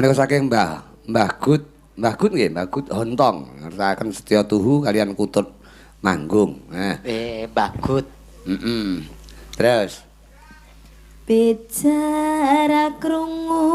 Menika saking Mbah Mbah Gut, Mbah Gut nggih, Mbah Gut Hontong. Ngersakaken Setya Tuhu kalian Kutut Manggung. Nah, Mbah Gut. Heeh. Terus Bicara krungu.